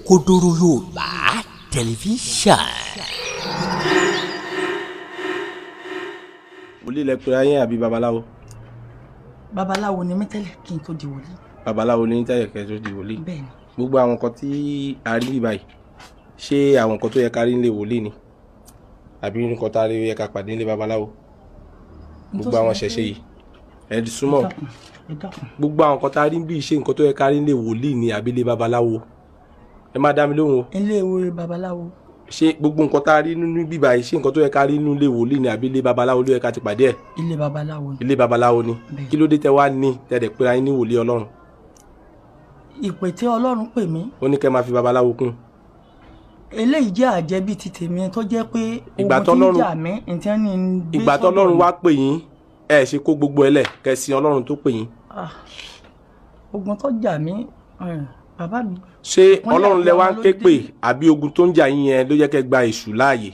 Òkodoro Yorùbá Tẹlifíṣàn. Wòlíì lẹ pera yín àbí babaláwo? Babaláwo ni mí tẹ́lẹ̀ kí n tó di wòlíì. Babaláwo ní tẹ́lẹ̀ kẹ́ tó di wòlíì? Bẹ́ẹ̀ ni. Gbogbo àwọn nǹkan tí a rí báyìí, ṣé àwọn nǹkan tó yẹ ká rí nílé wòlíì ni àbí nǹkan tá a rí yẹ ká pàdé nílé babaláwo? Gbogbo àwọn ṣẹ̀ṣẹ̀ yìí, ẹ súnmọ́. Ẹ dákun. Gbogbo àwọn nǹkan tá a rí bí ṣe nǹkan tó yẹ ká rí nílé wòlíì ni àbí ilé babaláwo? Ẹ má dá mi lóhùn o. Ilé ìwé babaláwo. Ṣé gbogbo nǹkan tá a rí nínú bíbá yìí, ṣé nǹkan tó yẹ ká rí nínú ilé wòlíì ni àbí ilé babaláwo ló yẹ ká ti pàdé ẹ̀? Ilé babaláwo ni. Ilé babaláwo ni? Bẹ́ẹ̀. Kí ló dé tẹ wá ní tẹ dẹ̀ pera yín ní wòlíì Ọlọ́run? Ìpè tí Ọlọ́run pè mí. Ó ní kẹ́ máa fi babaláwo kún. Eléyìí jẹ́ àjẹbí ti tèmi tó jẹ́ pé Ìgbà ogun tí ń tọ́lọ́run- jà mí ntí ní ń gbé Ìgbà sọ́dọ̀ tọ́lọ́run mi. wá pè yín, ẹ ṣe kó gbogbo ẹ lẹ̀ kẹ́ sin Ọlọ́run tó pè yín? Ah, ogun tó jà mí, bàbá mi. Ṣé Ìpínlẹ̀ Ọlọ́run lẹ wá ń Abiyamọ ló ké pè dé. àbí ogun tó ń jà yín yẹn ló jẹ́ kẹ́ gba èṣù láàyè?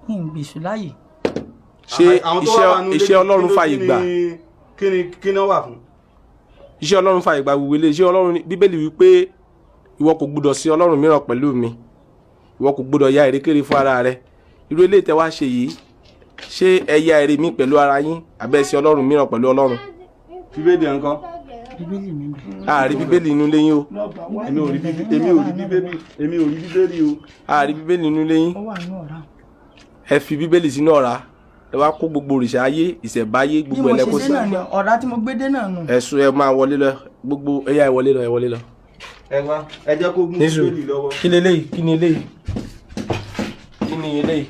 Ní ìgbésù láàyè. Ṣé Àwọn tó wà wà nínú ilé, iṣẹ́ Ọlọ́run fàyè gbà? Kí ni wọ́n wà fún? Iṣẹ́ Ọlọ́run fàyè gba gbogbo ilé iṣẹ́ Ọlọ́run? Bíbélì wípé ìwọ kò gbúdọ̀ sí Ọlọ́run mìíràn pẹ̀lú mi, ìwọ kò gbúdọ̀ ya èrèkéré fún ara rẹ. Irú eléyìí tẹ́ wá ṣe yìí, ṣé ẹ ya ère mi pẹ̀lú ara yín àbẹ́ sí Ọlọ́run mìíràn pẹ̀lú Ọlọ́run? Bíbélì ẹ̀ ń kọ́. Bíbélì mi bẹ̀. Ààrí Bíbélì inú ilé yín o. Èmi ò rí bíbélì, èmi ò rí bíbélì o. Ààrí Bíbélì inú ilé yín. Ó wà nínú ọ̀rá. Ẹ fi Bíbélì sínú ọ̀rá, ẹ wá kó gbogbo òrìṣà ayé, ìṣẹ̀báyé, Bí gbogbo mo ṣe ẹlẹ́kó dé sí. náà ni ọ̀rá tí mo gbé dé náà nù. Ẹ̀sùn ẹ máa wọlé lọ, gbogbo ẹ̀yà ẹ wọlé lọ, ẹ wọlé lọ. Ẹ wá, ẹ jẹ́ kó mú Nísù. bíbélì lọ́wọ́. Kí leléyìí? Kí ni eléyìí? Kí ni eléyìí?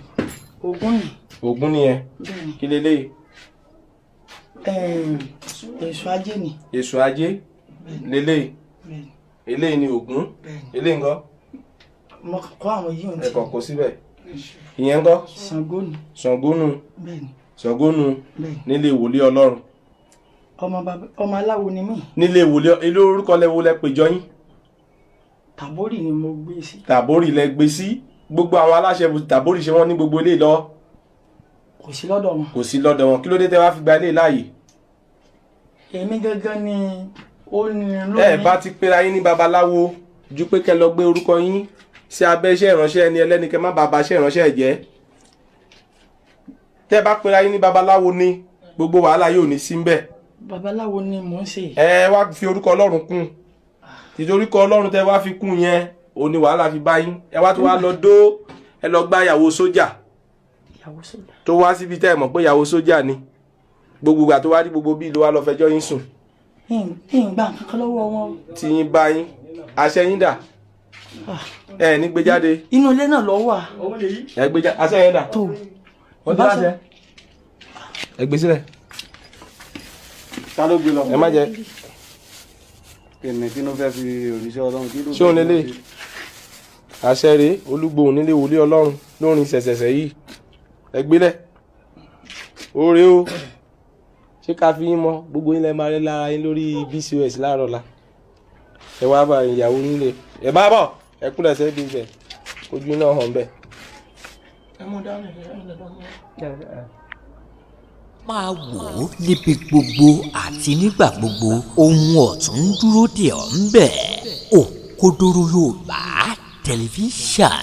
Ògún ni. Ògún nìyẹn? Bẹ́ẹ̀ ni. Kí leléyìí? Èso ajé ni. Èso ajé leléyìí? Bẹ́ẹ̀ ni. Eléyìí ni Ògún? Bẹ́ẹ̀ ni. Eléyìí ńkọ́? Mo kọ́ àwọn yìí ohun Ẹ tí. kàn kó síbẹ̀. Ìyẹn ńkọ́? Ṣàngó ni. Ṣàngó nu? Bẹ́ẹ̀ ni. Ṣàngó nu? Bẹ́ẹ̀ ni. Nílé wòlíì Ọlọ́run? Ọmọ bàbá ọmọ aláwo ni mí. Nílé wòlíì, ilé orúkọ lẹ wo lẹ péjọ yín? Tàbórì ni mo gbé sí. Tàbórì lẹ gbé sí. Gbogbo àwọn aláṣẹ Tàbórì, ṣe wọ́n ní gbogbo ilé lọ? Kò sí lọ́dọ̀ wọn. Kò sí lọ́dọ̀ wọn. Kí ló dé tẹ́ wá fi gba ilé láàyè? Èmi gangan ni ó ní lónìí. Ẹ bá ti pera yín ní babaláwo ju pé kẹ́ lọ gbé orúkọ yín sí abẹ́ iṣẹ́ ìránṣẹ́ ẹni ẹlẹ́ni, kẹ́ má bàa iṣẹ́ ìránṣẹ́ ẹ̀ jẹ́. Tẹ́ bá pera yín ní babaláwo ni, gbogbo wàhálà yóò ní sí ń bẹ̀. Babaláwo ni mò ń ṣe. Ẹ wá fi orúkọ Ọlọ́run kún. Tìtorí orúkọ Ọlọ́run tẹ́ wá fi kún yẹn, òun ni wàhálà fi bá yín. Ẹ wá tó wá lọ dó, ẹ lọ gbá ìyàwó sójà. Ìyàwó sójà? Tó wá síbi tẹ́ ẹ mọ̀ pé ìyàwó sójà ni. Gbogbo ìgbà tó wá rí gbogbo bíi ló wá lọ fẹjọ́ yín sùn. Ń gbà kankan lọ́wọ́ wọn. Tí yín bá yín. Àṣẹ yín dà? Ẹ ní gbé jáde. Inú ilé náà lọ wà. Ẹ gbé jáde. Àṣẹ yẹn dà? Tó. Wọ́n ti láṣẹ. Ẹ gbé sílẹ̀. Ta ló gbé lọ? Ẹ má jẹ. Kí ni, kí ló fẹ́ fi òrìṣẹ́ Ọlọ́run, kí ló Ṣé òun fẹ́ lélẹ̀ fi- àṣẹ rèé? Olúgbòhùn nílé wòlíì Ọlọ́run lórin ṣẹ̀ṣẹ̀ṣẹ̀ yìí, ẹ gbélẹ̀. Ó rèé o. Ṣé ká fi yín mọ gbogbo yín lẹ máa rí lára yín lórí BCOS láàárọ̀ la. Ẹ wá bá ìyàwó nílé, ẹ bá bọ̀, ẹ kúnlẹ̀ sẹ́bi ibẹ̀, ojú náà hàn bẹ́ẹ̀. Ẹ mú dání, ẹ lọ́dọ̀ mú. Máa wò ó níbi gbogbo àti nígbà gbogbo, ohun ọ̀tun ń dúró dè ọ́ ń bẹ̀. Òkodoro Yorùbá Tẹlifíṣàn.